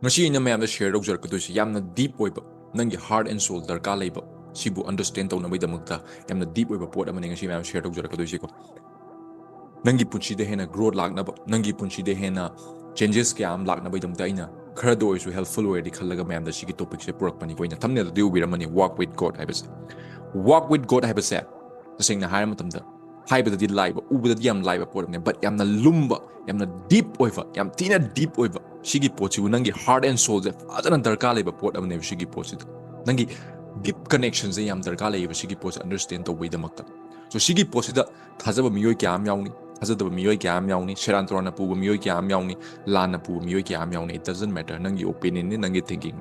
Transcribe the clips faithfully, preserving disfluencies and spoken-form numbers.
ꯉꯁꯤ ꯑꯩꯅ ꯃꯌꯥꯝꯗ share ꯇꯧꯖꯔꯛꯀꯗꯣꯏꯁꯦ ꯌꯥꯝꯅ deep ꯑꯣꯏꯕ, ꯅꯪꯒꯤ heart and soul ꯗꯔꯀꯥꯔ ꯂꯩꯕ, ꯁꯤꯕꯨ understand ꯇꯧꯅꯕꯒꯤꯗꯃꯛꯇ ꯌꯥꯝꯅ deep ꯑꯣꯏꯕ ꯄꯣꯠ ꯑꯃꯅꯤ ꯉꯁꯤ ꯃꯌꯥꯝ share ꯇꯧꯖꯔꯛꯀꯗꯣꯏꯁꯦꯀꯣ꯫ ꯅꯪꯒꯤ ꯄꯨꯟꯁꯤꯗ ꯍꯦꯟꯅ growth ꯂꯥꯛꯅꯕ, ꯅꯪꯒꯤ ꯄꯨꯟꯁꯤꯗ ꯍꯦꯟꯅ changes ꯀꯌꯥ ꯑꯃ ꯂꯥꯛꯅꯕꯒꯤꯗꯃꯛꯇ ꯑꯩꯅ ꯈꯔꯗ ꯑꯣꯏꯔꯁꯨ helpful ꯑꯣꯏꯔꯗꯤ ꯈꯜꯂꯒ ꯃꯌꯥꯝꯗ ꯁꯤꯒꯤ topicꯁꯦ ꯄꯨꯔꯛꯄꯅꯤꯀꯣ꯫ ꯑꯩꯅ thumbnailꯗꯗꯤ ꯎꯕꯤꯔꯝꯃꯅꯤ, Walk with God ꯍꯥꯏꯕꯁꯦ꯫ Walk with God ꯍꯥꯏꯕꯁꯦ ꯇꯁꯦꯡꯅ ꯍꯥꯏꯔ ꯃꯇꯝꯗ ꯍꯥꯏꯕꯗꯗꯤ ꯂꯥꯏꯕ, ꯎꯕꯗꯗꯤ ꯌꯥꯝ ꯂꯥꯏꯕ ꯄꯣꯠ ꯑꯃꯅꯦ, but ꯌꯥꯝꯅ ꯂꯨꯝꯕ, ꯌꯥꯝꯅ deep ꯑꯣꯏꯕ, ꯌꯥꯝ ꯊꯤꯅ deep ꯑꯣꯏꯕ ꯁꯤꯒꯤ ꯄꯣꯠꯁꯤꯕꯨ ꯅꯪꯒꯤ heart and soulꯁꯦ ꯐꯖꯅ ꯗꯔꯀꯥꯔ ꯂꯩꯕ ꯄꯣꯠ ꯑꯃꯅꯦꯕ꯫ ꯁꯤꯒꯤ ꯄꯣꯠꯁꯤꯗ ꯅꯪꯒꯤ deep connectionꯁꯦ ꯌꯥꯝ ꯗꯔꯀꯥꯔ ꯂꯩꯌꯦꯕ ꯁꯤꯒꯤ ꯄꯣꯠꯁꯦ understand ꯇꯧꯕꯒꯤꯗꯃꯛꯇ꯫ So ꯁꯤꯒꯤ ꯄꯣꯠꯁꯤꯗ ꯊꯥꯖꯕ ꯃꯤꯑꯣꯏ ꯀꯌꯥ ꯑꯃ ꯌꯥꯎꯅꯤ, ꯊꯥꯖꯗꯕ ꯃꯤꯑꯣꯏ ꯀꯌꯥ ꯑꯃ ꯌꯥꯎꯅꯤ, ꯁꯦꯔꯥꯟ ꯇꯨꯔꯥꯟꯅ ꯄꯨꯕ ꯃꯤꯑꯣꯏ ꯀꯌꯥ ꯑꯃ ꯌꯥꯎꯅꯤ, ꯂꯥꯟꯅ ꯄꯨꯕ ꯃꯤꯑꯣꯏ ꯀꯌꯥ ꯑꯃ ꯌꯥꯎꯅꯤ, it doesn't matter, ꯅꯪꯒꯤ opinionꯅꯤ, ꯅꯪꯒꯤ thinking꯫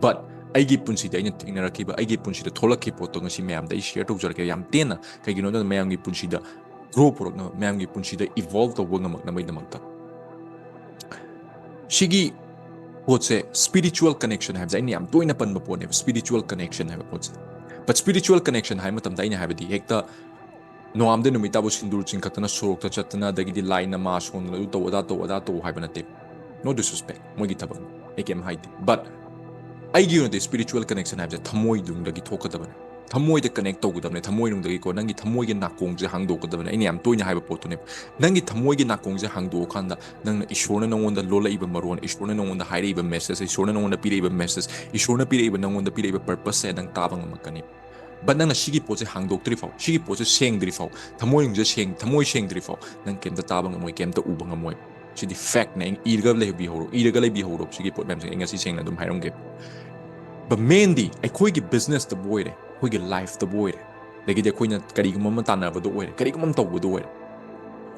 But ꯑꯩꯒꯤ ꯄꯨꯟꯁꯤꯗ ꯑꯩꯅ ꯊꯦꯡꯅꯔꯛꯈꯤꯕ, ꯑꯩꯒꯤ ꯄꯨꯟꯁꯤꯗ ꯊꯣꯛꯂꯛꯈꯤꯕ ꯄꯣꯠꯇꯣ ꯉꯁꯤ ꯃꯌꯥꯝꯗ ꯑꯩ share ꯇꯧꯖꯔꯛꯀꯦ ꯌꯥꯝ ꯇꯦꯟꯅ꯫ ꯀꯩꯒꯤꯅꯣ ꯍꯥꯏꯕꯗ ꯃꯌꯥꯝꯒꯤ ꯄꯨꯟꯁꯤꯗ grow ꯄꯨꯔꯛꯅꯕ, ꯃꯌꯥꯝꯒꯤ ꯄꯨꯟꯁꯤꯗ evolve ꯇꯧꯕ ꯉꯝꯃꯛꯅꯕꯒꯤꯗꯃꯛꯇ꯫ ꯁꯤꯒꯤ ꯄꯣꯠꯁꯦ spiritual connection ꯍꯥꯏꯕꯁꯦ ꯑꯩꯅ ꯌꯥꯝ ꯇꯣꯏꯅ ꯄꯟꯕ ꯄꯣꯠꯅꯦꯕ, spiritual connection ꯍꯥꯏꯕ ꯄꯣꯠꯁꯦ꯫ But spiritual connection ꯍꯥꯏꯕ ꯃꯇꯝꯗ ꯑꯩꯅ ꯍꯥꯏꯕꯗꯤ ꯍꯦꯛꯇ ꯅꯣꯡꯉꯥꯟꯕꯗꯩ ꯅꯨꯃꯤꯠ ꯇꯥꯕꯨ ꯁꯤꯟꯗꯨꯔ ꯆꯤꯡꯈꯠꯇꯅ ꯁꯣꯔꯣꯛꯇ ꯆꯠꯇꯅ ꯑꯗꯒꯤꯗꯤ ꯂꯥꯏ ꯅꯃꯥ ꯁꯣꯟꯗꯅ ꯑꯗꯨ ꯇꯧ ꯑꯗꯥ ꯇꯧ ꯑꯗꯥ ꯇꯧ ꯍꯥꯏꯕ ꯅꯠꯇꯦ꯫ No disrespect, ꯃꯣꯏꯒꯤ ꯊꯕꯛꯅꯤ, ꯑꯩ ꯀꯩꯝ ꯍꯥꯏꯗꯦ꯫ But ꯑꯩꯒꯤ ꯑꯣꯏꯅꯗꯤ spiritual connection ꯍꯥꯏꯕꯁꯦ ꯊꯃꯣꯏꯗꯨꯡꯗꯒꯤ ꯊꯣꯛꯀꯗꯕꯅꯦ, ꯊꯃꯣꯏꯗ connect ꯇꯧꯒꯗꯕꯅꯦ, ꯊꯃꯣꯏꯅꯨꯡꯗꯒꯤꯀꯣ ꯅꯪꯒꯤ ꯊꯃꯣꯏꯒꯤ ꯅꯥꯀꯣꯡꯁꯦ ꯍꯥꯡꯗꯣꯛꯀꯗꯕꯅꯦ꯫ ꯑꯩꯅ ꯌꯥꯝ ꯇꯣꯏꯅ ꯍꯥꯏꯕ ꯄꯣꯠꯇꯨꯅꯦꯕ꯫ ꯅꯪꯒꯤ ꯊꯃꯣꯏꯒꯤ ꯅꯥꯀꯣꯡꯁꯦ ꯍꯥꯡꯗꯣꯛꯑꯀꯥꯟꯗ ꯅꯪꯅ ꯏꯁꯣꯔꯅ ꯅꯉꯣꯟꯗ ꯂꯣꯜꯂꯛꯏꯕ ꯃꯔꯣꯟ, ꯏꯁꯣꯔꯅ ꯅꯉꯣꯟꯗ ꯍꯥꯏꯔꯛꯏꯕ message, ꯏꯁꯣꯔꯅ ꯅꯉꯣꯟꯗ ꯄꯤꯔꯛꯏꯕ message, ꯏꯁꯣꯔꯅ ꯄꯤꯔꯛꯏꯕ, ꯅꯉꯣꯟꯗ ꯄꯤꯔꯛꯏꯕ purposeꯁꯦ ꯅꯪ ꯇꯥꯕ ꯉꯝꯃꯛꯀꯅꯤ꯫ But ꯅꯪꯅ ꯁꯤꯒꯤ ꯄꯣꯠꯁꯦ ꯍꯥꯡꯗꯣꯛꯇ꯭ꯔꯤ ꯐꯥꯎ, ꯁꯤꯒꯤ ꯄꯣꯠꯁꯦ ꯁꯦꯡꯗ꯭ꯔꯤ ꯐꯥꯎ, ꯊꯃꯣꯏꯅꯨꯡꯁꯦ ꯁꯦꯡ-, ꯊꯃꯣꯏ ꯁꯦꯡꯗ꯭ꯔꯤ ꯐꯥꯎ ꯅꯪ ꯀꯩꯝꯇ ꯇꯥꯕ ꯉꯝꯃꯣꯏ, ꯀꯩꯝꯇ ꯎꯕ ꯉꯝꯃꯣꯏ꯫ ꯁꯤꯗꯤ factꯅꯦ꯫ ꯑꯩꯅ ꯏꯔꯒ ꯂꯩꯕꯤꯍꯧꯔꯣ, ꯏꯔꯒ ꯂꯩꯕꯤꯍꯧꯔꯣ ꯁꯤꯒꯤ ꯄꯣꯠ ꯃꯌꯥꯝꯁꯦ꯫ ꯑꯩ ꯉꯁꯤ ꯁꯦꯡꯅ ꯑꯗꯨꯝ ꯍꯥꯏꯔꯝꯒꯦ꯫ But mainly ꯑꯩꯈꯣꯏꯒꯤ businessꯇꯕꯨ ꯑꯣꯏꯔꯦ, ꯑꯩꯈꯣꯏꯒꯤ lifeꯇꯕꯨ ꯑꯣꯏꯔꯦ, ꯑꯗꯒꯤꯗꯤ ꯑꯩꯈꯣꯏꯅ ꯀꯔꯤꯒꯨꯝꯕ ꯑꯃ ꯇꯥꯟꯅꯕꯗ ꯑꯣꯏꯔꯦ, ꯀꯔꯤꯒꯨꯝꯕ ꯑꯃ ꯇꯧꯕꯗ ꯑꯣꯏꯔꯦ,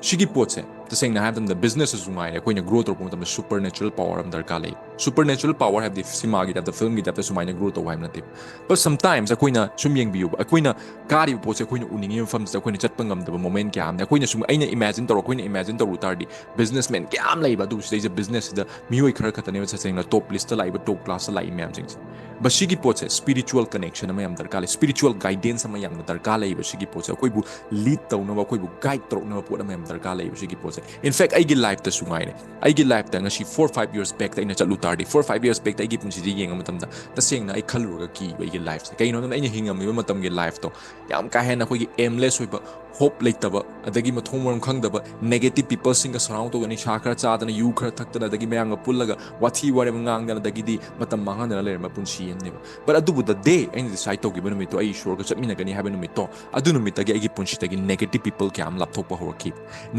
ꯁꯤꯒꯤ ꯄꯣꯠꯁꯦ ꯇꯁꯦꯡꯅ ꯍꯥꯏꯕ ꯃꯇꯝꯗ businessꯇꯁꯨ ꯉꯥꯏꯔꯦ, ꯑꯩꯈꯣꯏꯅ grow ꯇꯧꯔꯛꯄ ꯃꯇꯝꯗ supernatural power ꯑꯃ ꯗꯔꯀꯥꯔ ꯂꯩ꯫ Supernatural power ꯍꯥꯏꯕꯗꯤ cinemaꯒꯤ typeꯇ, filmꯒꯤ typeꯇ ꯁꯨꯃꯥꯏꯅ grow ꯇꯧꯕ ꯍꯥꯏꯕ ꯅꯠꯇꯦ꯫ But sometimes ꯑꯩꯈꯣꯏꯅ ꯁꯨꯝ ꯌꯦꯡꯕꯤꯌꯨꯕ, ꯑꯩꯈꯣꯏꯅ ꯀꯥꯔꯤꯕ ꯄꯣꯠꯁꯦ ꯑꯩꯈꯣꯏꯅ ꯎꯅꯤꯡꯉꯤꯕ ꯃꯐꯝꯁꯤꯗ ꯑꯩꯈꯣꯏꯅ ꯆꯠꯄ ꯉꯝꯗꯕ moment ꯀꯌꯥ ꯑꯃꯅꯦ꯫ ꯑꯩꯈꯣꯏꯅ ꯁꯨꯝ, ꯑꯩꯅ imagine ꯇꯧꯔꯣ, ꯑꯩꯈꯣꯏꯅ imagine ꯇꯧꯔꯨ ꯇꯥꯔꯗꯤ businessman ꯀꯌꯥ ꯑꯃ ꯂꯩꯕ, ꯑꯗꯨꯕꯨ ꯁꯤꯗꯩꯁꯤꯗ businessꯁꯤꯗ ꯃꯤꯑꯣꯏ ꯈꯔ ꯈꯛꯇꯅꯦꯕ ꯇꯁꯦꯡꯅ top listꯇ ꯂꯥꯛꯏꯕ, top classꯇ ꯂꯥꯛꯏ ꯃꯌꯥꯝꯁꯤꯡꯁꯦ꯫ But ꯁꯤꯒꯤ ꯄꯣꯠꯁꯦ spiritual connection ꯑꯃ ꯌꯥꯝ ꯗꯔꯀꯥꯔ ꯂꯩ, spiritual guidance ꯑꯃ ꯌꯥꯝꯅ ꯗꯔꯀꯥꯔ ꯂꯩꯌꯦꯕ꯫ ꯁꯤꯒꯤ ꯄꯣꯠꯁꯦ ꯑꯩꯈꯣꯏꯕꯨ lead ꯇꯧꯅꯕ, ꯑꯩꯈꯣꯏꯕꯨ guide ꯇꯧꯔꯛꯅꯕ ꯄꯣꯠ ꯑꯃ ꯌꯥꯝ ꯗꯔꯀꯥꯔ ꯂꯩꯌꯦꯕ ꯁꯤꯒꯤ ꯄꯣꯠꯁꯦ꯫ In fact, ꯑꯩꯒꯤ ꯂꯥꯏꯐꯇꯁꯨ ꯉꯥꯏꯔꯦ, ꯑꯩꯒꯤ ꯂꯥꯏꯐꯇ ꯉꯁꯤ four five years backꯇ ꯑꯩꯅ ꯆꯠꯂꯨ ꯇꯥꯔꯗꯤ, four five years backꯇ ꯑꯩꯒꯤ ꯄꯨꯟꯁꯤꯁꯦ ꯌꯦꯡꯕ ꯃꯇꯝꯗ ꯇꯁꯦꯡꯅ ꯑꯩ ꯈꯜꯂꯨꯔꯒ ꯀꯤꯕ ꯑꯩꯒꯤ ꯂꯥꯏꯐꯁꯦ꯫ ꯀꯩꯒꯤꯅꯣ ꯍꯥꯏꯕꯗ ꯑꯩꯅ ꯍꯤꯡꯉꯝꯃꯤꯕ ꯃꯇꯝꯒꯤ ꯂꯥꯏꯐꯇꯣ ꯌꯥꯝ ꯀꯥ ꯍꯦꯟꯅ ꯑꯩꯈꯣꯏꯒꯤ aimless ꯑꯣꯏꯕ, ꯍꯣꯞ ꯂꯩꯇꯕ, ꯑꯗꯒꯤ ꯃꯊꯣꯡ ꯃꯔꯝ ꯈꯪꯗꯕ negative peopleꯁꯤꯡꯒ surround ꯇꯧꯗꯅ, ꯅꯤꯁꯥ ꯈꯔ ꯆꯥꯗꯅ, ꯌꯨ ꯈꯔ ꯊꯛꯇꯅ, ꯑꯗꯒꯤ ꯃꯌꯥꯝꯒ ꯄꯨꯜꯂꯒ ꯋꯥꯊꯤ ꯋꯥꯔꯦꯝ ꯉꯥꯡꯗꯅ, ꯑꯗꯒꯤꯗꯤ ꯃꯇꯝ ꯃꯥꯡꯍꯟꯗꯅ ꯂꯩꯔꯝꯕ ꯄꯨꯟꯁꯤ ꯑꯃꯅꯦꯕ꯫ But ꯑꯗꯨꯕꯨ the day ꯑꯩꯅ decide ꯇꯧꯈꯤꯕ ꯅꯨꯃꯤꯠꯇꯣ, ꯑꯩ ꯏꯁꯣꯔꯒ ꯆꯠꯃꯤꯟꯅꯒꯅꯤ ꯍꯥꯏꯕ ꯅꯨꯃꯤꯠꯇꯣ, ꯑꯗꯨ ꯅꯨꯃꯤꯠꯇꯒꯤ ꯑꯩꯒꯤ ꯄꯨꯟꯁꯤꯗꯒꯤ negative people ꯀꯌꯥ ꯑꯃ ꯂꯥꯞꯊꯣꯛꯄ ꯍꯧꯔꯛꯈꯤ꯫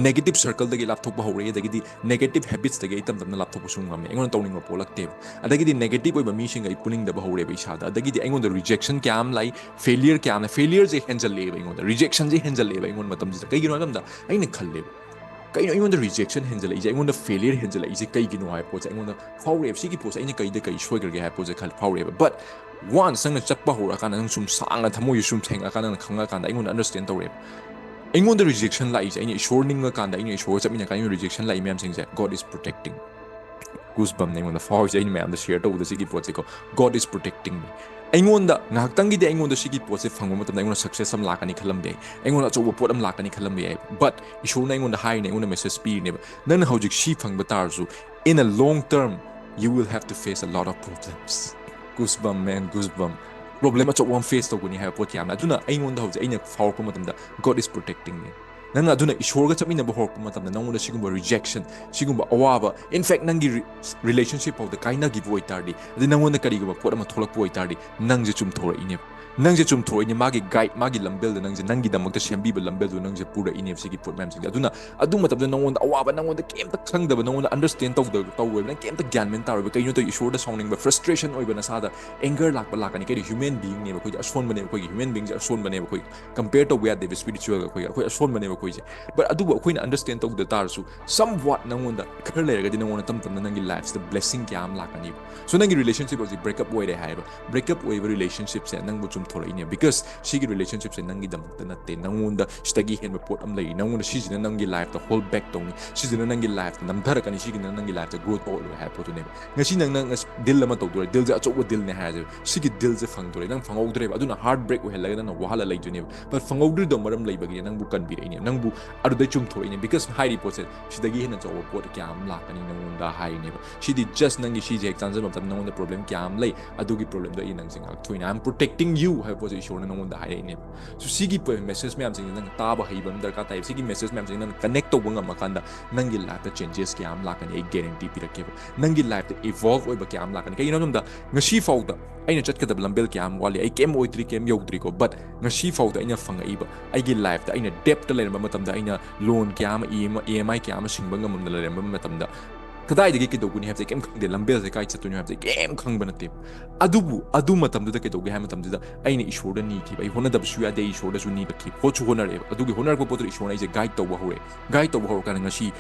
Negative circleꯗꯒꯤ ꯂꯥꯞꯊꯣꯛꯄ ꯍꯧꯔꯛꯏ, ꯑꯗꯒꯤꯗꯤ negative habitsꯇꯒꯤ ꯑꯩ ꯇꯞ ꯇꯞꯅ ꯂꯥꯞꯊꯣꯛꯄꯁꯨ ꯉꯝꯃꯤ꯫ ꯑꯩꯉꯣꯟꯗ ꯇꯧꯅꯤꯡꯕ ꯄꯣꯛꯂꯛꯇꯦꯕ꯫ ꯑꯗꯒꯤꯗꯤ negative ꯑꯣꯏꯕ ꯃꯤꯁꯤꯡꯒ ꯑꯩ ꯄꯨꯅꯤꯡꯗꯕ ꯍꯧꯔꯦꯕ ꯏꯁꯥꯗ꯫ ꯑꯗꯒꯤꯗꯤ ꯑꯩꯉꯣꯟꯗ rejection ꯀꯌꯥ ꯑꯃ ꯂꯥꯛꯏ, failure ꯀꯌꯥ ꯑꯃꯅ, failureꯁꯦ ꯍꯦꯟꯖꯜꯂꯛꯑꯦꯕ ꯑꯩꯉꯣꯟꯗ, rejectionꯁꯦ ꯍꯦꯟꯖꯜꯂꯛꯑꯦꯕ ꯑꯩꯉꯣꯟꯗ ꯃꯇꯝꯁꯤꯗ꯫ ꯀꯩꯒꯤꯅꯣ ꯍꯥꯏꯕ ꯃꯇꯝꯗ ꯑꯩꯅ ꯈꯜꯂꯦꯕ, ꯀꯩꯅꯣ ꯑꯩꯉꯣꯟꯗ rejection ꯍꯦꯟꯖꯜꯂꯛꯏꯁꯦ, ꯑꯩꯉꯣꯟꯗ failure ꯍꯦꯟꯖꯜꯂꯛꯏꯁꯦ ꯀꯩꯒꯤꯅꯣ ꯍꯥꯏꯕ ꯄꯣꯠꯁꯦ ꯑꯩꯉꯣꯟꯗ ꯐꯥꯎꯔꯛꯑꯦꯕ꯫ ꯁꯤꯒꯤ ꯄꯣꯠꯁꯦ ꯑꯩꯅ ꯀꯩꯗ ꯀꯩ ꯁꯣꯏꯈ꯭ꯔꯒꯦ ꯍꯥꯏꯕ ꯄꯣꯠꯁꯦ ꯈꯜ ꯐꯥꯎꯔꯛꯑꯦꯕ꯫ But once ꯅꯪꯅ ꯆꯠꯄ ꯍꯧꯔꯛꯑꯀꯥꯟꯗ, ꯅꯪ ꯁꯨꯝ ꯁꯥꯡꯅ ꯊꯃꯣꯏꯁꯦ ꯁꯨꯝ ꯁꯦꯡꯉꯛꯑꯀꯥꯟꯗ, ꯅꯪ ꯈꯪꯉꯛꯑꯀꯥꯟꯗ ꯑꯩꯉꯣꯟꯗ understand ꯇꯧꯔꯛꯑꯦꯕ꯫ ꯑꯩꯉꯣꯟꯗ rejection ꯂꯥꯛꯏꯁꯦ, ꯑꯩꯅ ꯏꯁꯣꯔ ꯅꯤꯡꯉꯀꯥꯟꯗ, ꯑꯩꯅ ꯏꯁꯣꯔꯒ ꯆꯠꯃꯤꯟꯅꯀꯥꯟꯗ ꯑꯩꯉꯣꯟꯗ rejection ꯂꯥꯛꯏ ꯃꯌꯥꯝꯁꯤꯡꯁꯦ, God is protecting꯫ Goosebump ꯑꯩꯉꯣꯟꯗ ꯐꯥꯎꯔꯤꯁꯦ ꯑꯩꯅ ꯃꯌꯥꯝꯗ share ꯇꯧꯕꯗ ꯁꯤꯒꯤ ꯄꯣꯠꯁꯦꯀꯣ, God is protecting me꯫ ꯑꯩꯉꯣꯟꯗ ꯉꯥꯏꯍꯥꯛꯇꯪꯒꯤꯗꯤ ꯑꯩꯉꯣꯟꯗ ꯁꯤꯒꯤ ꯄꯣꯠꯁꯦ ꯐꯪꯕ ꯃꯇꯝꯗ ꯑꯩꯉꯣꯟꯗ success ꯑꯃ ꯂꯥꯛꯀꯅꯤ ꯈꯜꯂꯝꯕ ꯌꯥꯏ, ꯑꯩꯉꯣꯟꯗ ꯑꯆꯧꯕ ꯄꯣꯠ ꯑꯃ ꯂꯥꯛꯀꯅꯤ ꯈꯜꯂꯝꯕ ꯌꯥꯏ꯫ But ꯏꯁꯣꯔꯅ ꯑꯩꯉꯣꯟꯗ ꯍꯥꯏꯔꯤꯅꯦ, ꯑꯩꯉꯣꯟꯗ message ꯄꯤꯔꯤꯅꯦꯕ, ꯅꯪꯅ ꯍꯧꯖꯤꯛ ꯁꯤ ꯐꯪꯕ ꯇꯥꯔꯁꯨ, in a long term you will have to face a lot of problems꯫ Goosebump, man, goosebump꯫ Problem ꯑꯆꯧꯕ ꯑꯃ face ꯇꯧꯒꯅꯤ ꯍꯥꯏꯕ ꯄꯣꯠ ꯌꯥꯝꯅ꯫ ꯑꯗꯨꯅ ꯑꯩꯉꯣꯟꯗ ꯍꯧꯖꯤꯛ ꯑꯩꯅ ꯐꯥꯎꯔꯛꯄ ꯃꯇꯝꯗ, God is protecting me꯫ ꯅꯪꯅ ꯑꯗꯨꯅ ꯏꯁꯣꯔꯒ ꯆꯠꯃꯤꯟꯅꯕ ꯍꯧꯔꯛꯄ ꯃꯇꯝꯗ, ꯅꯪꯉꯣꯟꯗ ꯁꯤꯒꯨꯝꯕ rejection, ꯁꯤꯒꯨꯝꯕ ꯑꯋꯥꯕ, in fact ꯅꯪꯒꯤ ꯔꯤ-, relationship ꯐꯥꯎꯗ ꯀꯥꯏꯅꯈꯤꯕ ꯑꯣꯏꯇꯥꯔꯗꯤ, ꯑꯗꯩ ꯅꯪꯉꯣꯟꯗ ꯀꯔꯤꯒꯨꯝꯕ ꯄꯣꯠ ꯑꯃ ꯊꯣꯛꯂꯛꯄ ꯑꯣꯏꯇꯥꯔꯗꯤ, ꯅꯪꯁꯦ ꯆꯨꯝꯊꯣꯔꯛꯏꯅꯦꯕ꯫ ꯅꯪꯁꯦ ꯆꯨꯝꯊꯣꯔꯛꯏꯅꯦ, ꯃꯥꯒꯤ guide, ꯃꯥꯒꯤ ꯂꯝꯕꯦꯜꯗ ꯅꯪꯁꯦ, ꯅꯪꯒꯤꯗꯃꯛꯇ ꯁꯦꯝꯕꯤꯕ ꯂꯝꯕꯦꯜꯗꯨ ꯅꯪꯁꯦ ꯄꯨꯔꯛꯏꯅꯦꯕ ꯁꯤꯒꯤ ꯄꯣꯠ ꯃꯌꯥꯝꯁꯤꯡꯁꯦ꯫ ꯑꯗꯨꯅ ꯑꯗꯨ ꯃꯇꯝꯗ ꯅꯪꯉꯣꯟꯗ ꯑꯋꯥꯕ, ꯅꯪꯉꯣꯟꯗ ꯀꯩꯝꯇ ꯈꯪꯗꯕ, ꯅꯪꯉꯣꯟꯗ understand ꯇꯧꯗ-, ꯇꯧꯔꯣꯏꯕ, ꯅꯪ ꯀꯩꯝꯇ ꯒ꯭ꯌꯥꯟ ꯃꯦꯟ ꯇꯥꯔꯣꯏꯕ꯫ ꯀꯩꯅꯣ ꯇꯧꯔꯤ, ꯏꯁꯣꯔꯗ ꯁꯥꯎꯅꯤꯡꯕ, frustration ꯑꯣꯏꯕ, ꯅꯁꯥꯗ anger ꯂꯥꯛꯄ ꯂꯥꯛꯀꯅꯤ꯫ ꯀꯩꯅꯣ, human beingꯅꯦꯕ ꯑꯩꯈꯣꯏꯗꯤ, ꯑꯁꯣꯟꯕꯅꯦꯕ ꯑꯩꯈꯣꯏꯒꯤ, human beingꯁꯦ ꯑꯁꯣꯟꯕꯅꯦꯕ ꯑꯩꯈꯣꯏꯒꯤ꯫ Compare ꯇꯧꯕ ꯌꯥꯗꯦꯕ spiritualꯒ ꯑꯩꯈꯣꯏꯒ, ꯑꯩꯈꯣꯏ ꯑꯁꯣꯟꯕꯅꯦꯕ ꯑꯩꯈꯣꯏꯁꯦ꯫ But ꯑꯗꯨꯕꯨ ꯑꯩꯈꯣꯏꯅ understand ꯇꯧꯗ ꯇꯥꯔꯁꯨ, somewhat ꯅꯪꯉꯣꯟꯗ ꯈꯔ ꯂꯩꯔꯒꯗꯤ ꯅꯪꯉꯣꯟꯗ ꯇꯞ ꯇꯞꯅ ꯅꯪꯒꯤ lifeꯁꯤꯗ blessing ꯀꯌꯥ ꯑꯃ ꯂꯥꯛꯀꯅꯤꯕ꯫ So ꯅꯪꯒꯤ relationship ꯍꯧꯖꯤꯛ break up ꯑꯣꯏꯔꯦ ꯍꯥꯏꯕ, break up ꯑꯣꯏꯕ relationshipꯁꯦ ꯅꯪꯕꯨ ꯆꯨꯝꯊꯣꯔꯛꯏꯅꯦ, because ꯁꯤꯒꯤ relationshipꯁꯦ ꯅꯪꯒꯤꯗꯃꯛꯇ ꯅꯠꯇꯦ, ꯅꯪꯉꯣꯟꯗ ꯁꯤꯗꯒꯤ ꯍꯦꯟꯕ ꯄꯣꯠ ꯑꯃ ꯂꯩꯔꯤ, ꯅꯪꯉꯣꯟꯗ ꯁꯤꯁꯤꯅ ꯅꯪꯒꯤ lifeꯇ hold back ꯇꯧꯅꯤ, ꯁꯤꯁꯤꯅ ꯅꯪꯒꯤ lifeꯇ ꯅꯝꯊꯔꯛꯀꯅꯤ, ꯁꯤꯒꯤꯅ ꯅꯪꯒꯤ lifeꯇ grow ꯇꯧꯔꯛꯑꯣꯏ ꯍꯥꯏꯕ ꯄꯣꯠꯇꯨꯅꯦꯕ꯫ ꯉꯁꯤ ꯅꯪꯅ ꯉꯁꯤ deal ꯑꯃ ꯇꯧꯗꯣꯔꯦ, dealꯁꯦ ꯑꯆꯧꯕ dealꯅꯦ ꯍꯥꯏꯔꯁꯦ, ꯁꯤꯒꯤ dealꯁꯦ ꯐꯪꯗꯣꯔꯦ, ꯅꯪ ꯐꯪꯍꯧꯗ꯭ꯔꯦꯕ, ꯑꯗꯨꯅ heartbreak ꯑꯣꯏꯍꯜꯂꯒ ꯅꯪꯅ ꯋꯥꯍꯜꯂ ꯂꯩꯗꯣꯏꯅꯦꯕ꯫ But ꯐꯪꯍꯧꯗ꯭ꯔꯤꯗꯣ ꯃꯔꯝ ꯂꯩꯕꯒꯤꯅꯦ ꯅꯪꯕꯨ ꯀꯟꯕꯤꯔꯛꯏꯅꯦ꯫ ꯅꯪꯕꯨ ꯑꯗꯨꯗꯩ ꯆꯨꯝꯊꯣꯔꯛꯏꯅꯦ, because ꯍꯥꯏꯔꯤꯕ ꯄꯣꯠꯁꯦ ꯁꯤꯗꯒꯤ ꯍꯦꯟꯅ ꯆꯥꯎꯕ ꯄꯣꯠ ꯀꯌꯥ ꯑꯃ ꯂꯥꯛꯀꯅꯤ ꯅꯪꯉꯣꯟꯗ ꯍꯥꯏꯔꯤꯅꯦꯕ꯫ ꯁꯤꯗꯤ just ꯅꯪꯒꯤ ꯁꯤꯁꯦ ꯍꯦꯛ ꯆꯥꯟꯖꯕ ꯃꯇꯝꯗ ꯅꯪꯉꯣꯟꯗ problem ꯀꯌꯥ ꯑꯃ ꯂꯩ, ꯑꯗꯨꯒꯤ problemꯗꯣ ꯑꯩ ꯅꯪꯁꯦ ꯉꯥꯛꯊꯣꯛꯏꯅꯦ, I am protecting you ꯍꯥꯏꯕ ꯄꯣꯠꯁꯦ ꯏꯁꯣꯔꯅ ꯅꯪꯉꯣꯟꯗ ꯍꯥꯏꯔꯛꯏꯅꯦꯕ꯫ So ꯁꯤꯒꯤ message ꯃꯌꯥꯝꯁꯤꯡꯁꯦ ꯅꯪ ꯇꯥꯕ ꯍꯩꯕ ꯑꯃ ꯗꯔꯀꯥꯔ ꯇꯥꯏ꯫ ꯁꯤꯒꯤ message ꯃꯌꯥꯝꯁꯤꯡꯁꯦ ꯅꯪ connect ꯇꯧꯕ ꯉꯝꯃꯀꯥꯟꯗ ꯅꯪꯒꯤ lifeꯇ changes ꯀꯌꯥ ꯑꯃ ꯂꯥꯛꯀꯅꯤ, ꯑꯩ guarantee ꯄꯤꯔꯛꯀꯦꯕ꯫ ꯅꯪꯒꯤ lifeꯇ evolve ꯑꯣꯏꯕ ꯀꯌꯥ ꯑꯃ ꯂꯥꯛꯀꯅꯤ꯫ ꯀꯩꯒꯤꯅꯣ ꯍꯥꯏꯕꯗ ꯉꯁꯤ ꯐꯥꯎꯗ ꯑꯩꯅ ꯆꯠꯀꯗꯕ ꯂꯝꯕꯦꯜ ꯀꯌꯥ ꯑꯃ ꯋꯥꯠꯂꯤ, ꯑꯩ ꯀꯩꯝ ꯑꯣꯏꯗ꯭ꯔꯤ, ꯀꯩꯝ ꯌꯧꯗ꯭ꯔꯤꯀꯣ, but ꯉꯁꯤ ꯐꯥꯎꯗ ꯑꯩꯅ ꯐꯪꯉꯛꯏꯕ ꯑꯩꯒꯤ lifeꯇ ꯑꯩꯅ debtꯇ ꯂꯩꯔꯝꯕ ꯃꯇꯝꯗ, ꯑꯩꯅ loan ꯀꯌꯥ ꯑꯃ, EMI ꯀꯌꯥ ꯑꯃ ꯁꯤꯡꯕ ꯉꯝꯗꯅ ꯂꯩꯔꯝꯕ ꯃꯇꯝꯗ, ꯀꯗꯥꯏꯗꯒꯤ ꯀꯩꯗꯧꯒꯅꯤ ꯍꯥꯏꯕꯁꯦ ꯀꯩꯝ ꯈꯪꯗꯦ, ꯂꯝꯕꯦꯜꯁꯦ ꯀꯥꯏ ꯆꯠꯇꯣꯏꯅꯣ ꯍꯥꯏꯕꯁꯦ ꯀꯩꯝ ꯈꯪꯕ ꯅꯠꯇꯦ꯫ ꯑꯗꯨꯕꯨ ꯑꯗꯨ ꯃꯇꯝꯗꯨꯗ ꯀꯩꯗꯧꯒꯦ ꯍꯥꯏꯕ ꯃꯇꯝꯗꯨꯗ ꯑꯩꯅ ꯏꯁꯣꯔꯗ ꯅꯤꯈꯤꯕ, ꯑꯩ ꯍꯣꯠꯅꯗꯕꯁꯨ ꯌꯥꯗꯦ, ꯑꯩ ꯏꯁꯣꯔꯗꯁꯨ ꯅꯤꯔꯛꯈꯤ, ꯍꯣꯠꯁꯨ ꯍꯣꯠꯅꯔꯛꯑꯦꯕ꯫ ꯑꯗꯨꯒꯤ ꯍꯣꯠꯅꯔꯛꯄ ꯄꯣꯠꯇꯨꯗ ꯏꯁꯣꯔꯅ ꯑꯩꯁꯦ guide ꯇꯧꯕ ꯍꯧꯔꯛꯑꯦ꯫ Guide ꯇꯧꯕ ꯍꯧꯔꯀꯥꯟꯗ ꯉꯁꯤ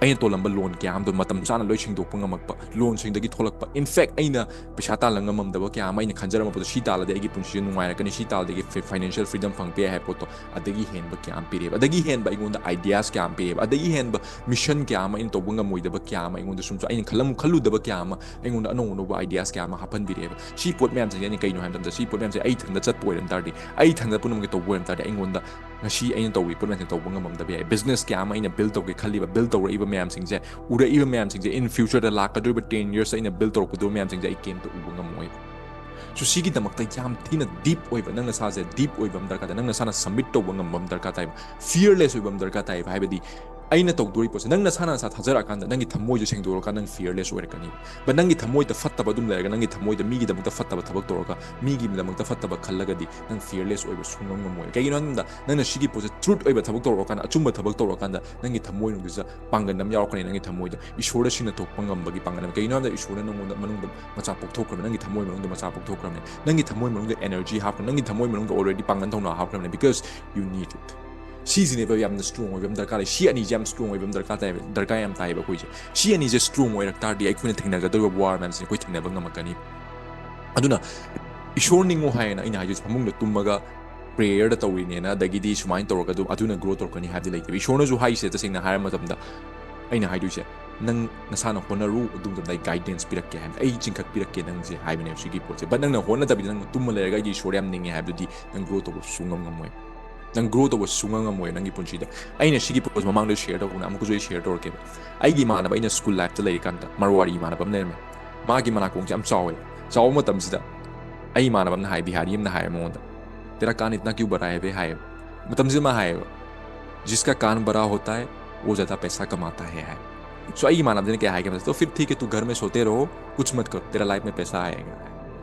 ꯑꯩꯅ ꯇꯣꯜꯂꯝꯕ loan ꯀꯌꯥ ꯑꯃꯗꯣ ꯃꯇꯝ ꯆꯥꯅ ꯂꯣꯏ ꯁꯤꯡꯗꯣꯛꯄ ꯉꯝꯃꯛꯄ, loanꯁꯤꯡꯗꯒꯤ ꯊꯣꯛꯂꯛꯄ, in fact ꯑꯩꯅ ꯄꯩꯁꯥ ꯇꯥꯟꯕ ꯉꯝꯃꯝꯗꯕ ꯀꯌꯥ ꯑꯃ, ꯑꯩꯅ ꯈꯟꯖꯔꯝꯕ ꯄꯣꯠꯇꯣ ꯁꯤ ꯇꯥꯜꯂꯗꯤ ꯑꯩꯒꯤ ꯄꯨꯟꯁꯤꯁꯦ ꯅꯨꯡꯉꯥꯏꯔꯛꯀꯅꯤ, ꯁꯤ ꯇꯥꯜꯂꯗꯤ ꯑꯩꯒꯤ ꯐꯤ-, financial freedom ꯐꯪꯉꯛꯄ ꯌꯥꯏ ꯍꯥꯏꯕ ꯄꯣꯠꯇꯣ ꯑꯗꯒꯤ ꯍꯦꯟꯕ ꯀꯌꯥ ꯑꯃ ꯄꯤꯔꯛꯑꯦꯕ, ꯑꯗꯒꯤ ꯍꯦꯟꯕ ꯑꯩꯉꯣꯟꯗ ideas ꯀꯌꯥ ꯑꯃ ꯄꯤꯔꯛꯑꯦꯕ, ꯑꯗꯒꯤ ꯍꯦꯟꯕ mission ꯀꯌꯥ ꯑꯃ, ꯑꯩꯅ ꯇꯧꯕ ꯉꯝꯃꯣꯏꯗꯕ ꯀꯌꯥ ꯑꯃ, ꯑꯩꯉꯣꯟꯗ ꯁꯨꯝ ꯑꯩꯅ ꯈꯜꯂꯝ-, ꯈꯜꯂꯨꯗꯕ ꯀꯌꯥ ꯑꯃ ꯑꯩꯉꯣꯟꯗ ꯑꯅꯧ ꯑꯅꯧꯕ ideas ꯀꯌꯥ ꯑꯃ ꯍꯥꯞꯍꯟꯕꯤꯔꯛꯑꯦꯕ꯫ ꯁꯤ ꯄꯣꯠ ꯃꯌꯥꯝꯁꯤꯡꯁꯦ ꯑꯩꯅ ꯀꯩꯅꯣ ꯍꯥꯏꯕ ꯃꯇꯝꯗ, ꯁꯤ ꯄꯣꯠ ꯃꯌꯥꯝꯁꯦ ꯑꯩ ꯏꯊꯟꯗ ꯆꯠꯄ ꯑꯣꯏꯔꯝ ꯇꯥꯔꯗꯤ, ꯑꯩ ꯏꯊꯟꯗ ꯄꯨꯝꯅꯃꯛꯀꯤ ꯇꯧꯕ ꯑꯣꯏꯔꯝ ꯇꯥꯔꯗꯤ, ꯑꯩꯉꯣꯟꯗ ꯉꯁꯤ ꯑꯩꯅ ꯇꯧꯔꯤ ꯄꯣꯠ ꯃꯌꯥꯝꯁꯦ ꯇꯧꯕ ꯉꯝꯃꯝꯗꯕ ꯌꯥꯏ꯫ Business ꯀꯌꯥ ꯑꯃ ꯑꯩꯅ build ꯇꯧꯒꯦ ꯈꯜꯂꯤꯕ, build ꯇꯧꯔꯛꯏꯕ ꯃꯌꯥꯝꯁꯤꯡꯁꯦ, ꯎꯔꯛꯏꯕ ꯃꯌꯥꯝꯁꯤꯡꯁꯦ, in futureꯗ ꯂꯥꯛꯀꯗꯧꯔꯤꯕ ten yearsꯇ ꯑꯩꯅ build ꯇꯧꯔꯛꯀꯗꯧꯕ ꯃꯌꯥꯝꯁꯤꯡꯁꯦ ꯑꯩ ꯀꯩꯝꯇ ꯎꯕ ꯉꯝꯃꯣꯏ꯫ So ꯁꯤꯒꯤꯗꯃꯛꯇ ꯌꯥꯝ ꯊꯤꯅ deep ꯑꯣꯏꯕ, ꯅꯪ ꯅꯁꯥꯁꯦ deep ꯑꯣꯏꯕ ꯑꯃ ꯗꯔꯀꯥꯔ ꯇꯥꯏ, ꯅꯪ ꯅꯁꯥꯅ submit ꯇꯧꯕ ꯉꯝꯕ ꯑꯃ ꯗꯔꯀꯥꯔ ꯇꯥꯏꯕ, fearless ꯑꯣꯏꯕ ꯑꯃ ꯗꯔꯀꯥꯔ ꯇꯥꯏꯕ꯫ ꯍꯥꯏꯕꯗꯤ ꯑꯩꯅ ꯇꯧꯗꯣꯔꯤ ꯄꯣꯠꯁꯦ ꯅꯪ ꯅꯁꯥꯅ ꯅꯁꯥ ꯊꯥꯖꯔꯛꯑꯀꯥꯟꯗ, ꯅꯪꯒꯤ ꯊꯃꯣꯏꯁꯦ ꯁꯦꯡꯗꯣꯔꯛꯑꯀꯥꯟꯗ ꯅꯪ fearless ꯑꯣꯏꯔꯛꯀꯅꯤ꯫ But ꯅꯪꯒꯤ ꯊꯃꯣꯏꯗ ꯐꯠꯇꯕ ꯑꯗꯨꯝ ꯂꯩꯔꯒ, ꯅꯪꯒꯤ ꯊꯃꯣꯏꯗ ꯃꯤꯒꯤꯗꯃꯛꯇ ꯐꯠꯇꯕ ꯊꯕꯛ ꯇꯧꯔꯒ, ꯃꯤꯒꯤꯗꯃꯛꯇ ꯐꯠꯇꯕ ꯈꯜꯂꯒꯗꯤ ꯅꯪ fearless ꯑꯣꯏꯕ ꯁꯨꯡꯉꯝ ꯉꯝꯃꯣꯏ꯫ ꯀꯩꯒꯤꯅꯣ ꯍꯥꯏꯕꯗ ꯅꯪꯅ ꯁꯤꯒꯤ ꯄꯣꯠꯁꯦ truth ꯑꯣꯏꯕ ꯊꯕꯛ ꯇꯧꯔꯛꯑꯀꯥꯟꯗ, ꯑꯆꯨꯝꯕ ꯊꯕꯛ ꯇꯧꯔꯛꯑꯀꯥꯟꯗ ꯅꯪꯒꯤ ꯊꯃꯣꯏꯅꯨꯡꯗꯨꯗ ꯄꯥꯡꯒꯜ ꯑꯃ ꯌꯥꯎꯔꯛꯀꯅꯤ꯫ ꯅꯪꯒꯤ ꯊꯃꯣꯏꯗ ꯏꯁꯣꯔꯗ ꯁꯤꯟꯅ ꯊꯣꯛꯄ ꯉꯝꯕꯒꯤ ꯄꯥꯡꯒꯜ ꯑꯃ꯫ ꯀꯩꯒꯤꯅꯣ ꯍꯥꯏꯕꯗ ꯏꯁꯣꯔꯅ ꯅꯪꯉꯣꯟꯗ ꯃꯅꯨꯡꯗ ꯃꯆꯥ ꯄꯣꯛꯊꯣꯛꯈ꯭ꯔꯕꯅꯤ, ꯅꯪꯒꯤ ꯊꯃꯣꯏ ꯃꯅꯨꯡꯗ ꯃꯆꯥ ꯄꯣꯛꯊꯣꯛꯈ꯭ꯔꯕꯅꯤ, ꯅꯪꯒꯤ ꯊꯃꯣꯏ ꯃꯅꯨꯡꯗ energy ꯍꯥꯞꯈ꯭ꯔꯕꯅꯤ, ꯅꯪꯒꯤ ꯊꯃꯣꯏ ꯃꯅꯨꯡꯗ already ꯄꯥꯡꯒꯜ ꯊꯧꯅꯥ ꯍꯥꯞꯈ꯭ꯔꯕꯅꯤ, because you need it꯫ ꯁꯤꯁꯤꯅꯦꯕ ꯌꯥꯝꯅ strong ꯑꯣꯏꯕ ꯑꯃ ꯗꯔꯀꯥꯔ ꯂꯩ꯫ ꯁꯤ ꯑꯅꯤꯁꯦ ꯌꯥꯝ strong ꯑꯣꯏꯕ ꯑꯃ ꯗꯔꯀꯥꯔ ꯇꯥꯏꯕ, ꯗꯔꯀꯥꯔ ꯌꯥꯝ ꯇꯥꯏꯌꯦꯕ ꯑꯩꯈꯣꯏꯁꯦ꯫ ꯁꯤ ꯑꯅꯤꯁꯦ strong ꯑꯣꯏꯔꯛ ꯇꯥꯔꯗꯤ ꯑꯩꯈꯣꯏꯅ ꯊꯦꯡꯅꯒꯗꯧꯔꯤꯕ war ꯃꯌꯥꯝꯁꯦ ꯑꯩꯈꯣꯏ ꯊꯦꯡꯅꯕ ꯉꯝꯃꯛꯀꯅꯤ꯫ ꯑꯗꯨꯅ ꯏꯁꯣꯔ ꯅꯤꯡꯉꯣ ꯍꯥꯏꯌꯦꯅ ꯑꯩꯅ ꯍꯥꯏꯗꯣꯏꯁꯦ, ꯐꯃꯨꯡꯗ ꯇꯨꯝꯃꯒ prayerꯗ ꯇꯧꯔꯤꯅꯦꯅ, ꯑꯗꯒꯤꯗꯤ ꯁꯨꯃꯥꯏꯅ ꯇꯧꯔꯒ ꯑꯗꯨ, ꯑꯗꯨꯅ grow ꯇꯧꯔꯛꯀꯅꯤ ꯍꯥꯏꯕꯗꯤ ꯂꯩꯇꯦꯕ꯫ ꯏꯁꯣꯔꯅꯁꯨ ꯍꯥꯏꯁꯦ, ꯇꯁꯦꯡꯅ ꯍꯥꯏꯔ ꯃꯇꯝꯗ ꯑꯩꯅ ꯍꯥꯏꯗꯣꯏꯁꯦ, ꯅꯪ ꯅꯁꯥꯅ ꯍꯣꯠꯅꯔꯨ, ꯑꯗꯨ ꯃꯇꯝꯗ ꯑꯩ guidance ꯄꯤꯔꯛꯀꯦ ꯍꯥꯏꯕ, ꯑꯩ ꯆꯤꯡꯈꯠꯄꯤꯔꯛꯀꯦ ꯅꯪꯁꯦ ꯍꯥꯏꯕꯅꯦꯕ ꯁꯤꯒꯤ ꯄꯣꯠꯁꯦ꯫ But ꯅꯪꯅ ꯍꯣꯠꯅꯗꯕꯤꯗ ꯅꯪꯅ ꯇꯨꯝꯃ ꯂꯩꯔꯒ ꯑꯩꯗꯤ ꯏꯁꯣꯔ ꯌꯥꯝ ꯅꯤꯡꯉꯦ ꯍꯥꯏꯕꯗꯨꯗꯤ ꯅꯪ grow ꯇꯧꯕ ꯁꯨꯡꯉꯝ ꯉꯝꯃꯣꯏ꯫ ꯅꯪ ꯒ꯭ꯔꯣ ꯇꯧꯕ ꯁꯨꯡꯉꯝ ꯉꯝꯃꯣꯏ ꯅꯪꯒꯤ ꯄꯨꯟꯁꯤꯗ꯫ ꯑꯩꯅ ꯁꯤꯒꯤ ꯄꯣꯠꯁꯦ ꯃꯃꯥꯡꯗ ꯁꯤꯌꯔ ꯇꯧꯕꯅꯦ, ꯑꯃꯨꯛꯀꯁꯨ ꯑꯩ ꯁꯤꯌꯔ ꯇꯧꯔꯛꯀꯦꯕ꯫ ꯑꯩꯒꯤ ꯏꯃꯥꯟꯅꯕ, ꯑꯩꯅ ꯁ꯭ꯀꯨꯜ ꯂꯥꯏꯐꯇ ꯂꯩꯔꯤꯀꯥꯟꯗ ꯃꯔꯋꯥꯔꯤ ꯏꯃꯥꯟꯅꯕ ꯑꯃ ꯂꯩꯔꯝꯃꯦ꯫ ꯃꯥꯒꯤ ꯃꯅꯥꯀꯣꯡꯁꯦ ꯌꯥꯝ ꯆꯥꯎꯋꯦ꯫ ꯆꯥꯎꯕ ꯃꯇꯝꯁꯤꯗ ꯑꯩ ꯏꯃꯥꯟꯅꯕ ꯑꯃꯅ ꯍꯥꯏ, ꯕꯤꯍꯥꯔꯤ ꯑꯃꯅ ꯍꯥꯏꯌꯦ ꯃꯉꯣꯟꯗ, "तेरा कान इतना क्यों बड़ा है बे?" ꯍꯥꯏꯌꯦꯕ꯫ ꯃꯇꯝꯁꯤꯗ ꯃꯥ ꯍꯥꯏꯌꯦꯕ, "जिसका कान बड़ा होता है वो ज़्यादा पैसा कमाता है" ꯍꯥꯏ꯫ ꯁꯣ ꯑꯩꯒꯤ ꯏꯃꯥꯟꯅꯕꯗꯨꯅ ꯀꯩ ꯍꯥꯏꯒꯦ ꯍꯥꯏꯕꯗ, "तो फिर ठीक है, तू घर में सोते रहो, कुछ मत करो, तेरा लाइफ में पैसा आएगा" ꯍꯥꯏ꯫